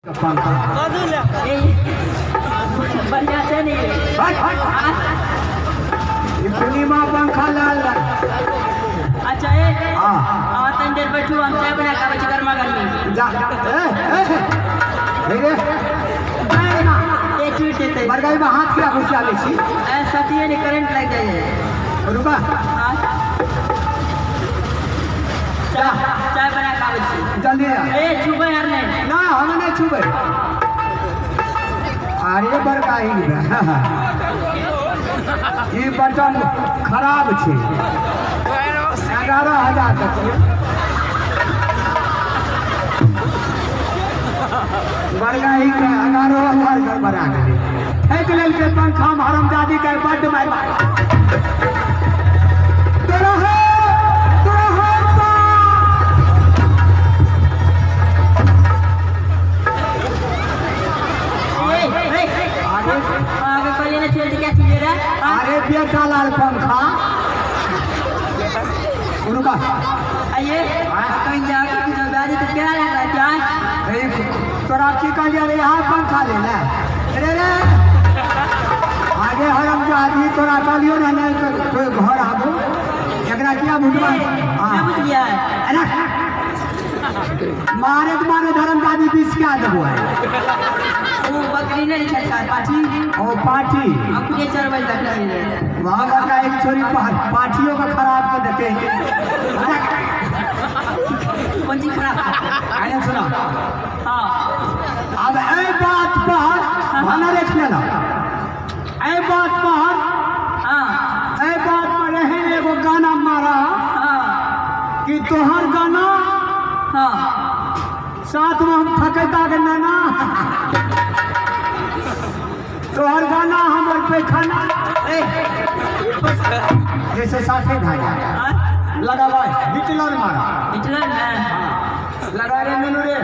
पंखा बढ़िया छै ने। हट हट, ई पूर्णिमा पंखा लाल। अच्छा ए। हाँ। अहाँ तनी देर बैठू, हम चाय बना के आबै छी गरमा गर्मी। जा, ए ए हे रे, ना। ए, छूट जेतै। बरगाई में हाथ किया घुसा लै छी? ए, सटिए ने, करंट लागि जाइ। रुका। हाँ, जा। चाय बना के आबै छी। जल्दी आ। ए, छुबै आर नहि। ना, हम नहीं छुबै। अरे बड़का ई बटन खराब छै। 11,000 तक बड़का के 11,000 गड़बड़ा गेलै, फेंक लेलकै पंखा में हरमजादी के। बड्ड मारि तोरा है, तोरा है। ए ए। आगे। आगे कहलिए ने छोड़, क्या चीज रे? अरे बेटा लाल पंखा, रुका। आइए, कहीं जाके कुछ बाजी तो क्या लगा क्या? ए, तोरा की कहलियै रे? यहाँ पंखा ले ले रे रे। आगे हरम आदमी, तोरा कहलियो ने नहीं कोई घर आबो, एकरा किया भुटवा? क्या बुझलियै? अरे, मारे तो मारे धर्म दादी बीस क्या देबो है। ओ बकरी नहीं छै, पाठी। ओ पाठी। अपने चरबै तक नहीं। वहाँ का एक छोरी पाठियों का खराब कर देते। कौन चीज खराब? आने सुना। हाँ। अब ए बात पर भाना देख लेना, ए बात पर। हाँ। ए बात पर एहन एगो गाना मारा कि तोहर गाना साथ में हम थकेता के नाना, तोहर गाना हमर पैखाना ए। जैसे साथे भाई। हाँ। लगा भाई, हिटलर मारा। हिटलर ने। लगा रे नुनू रे।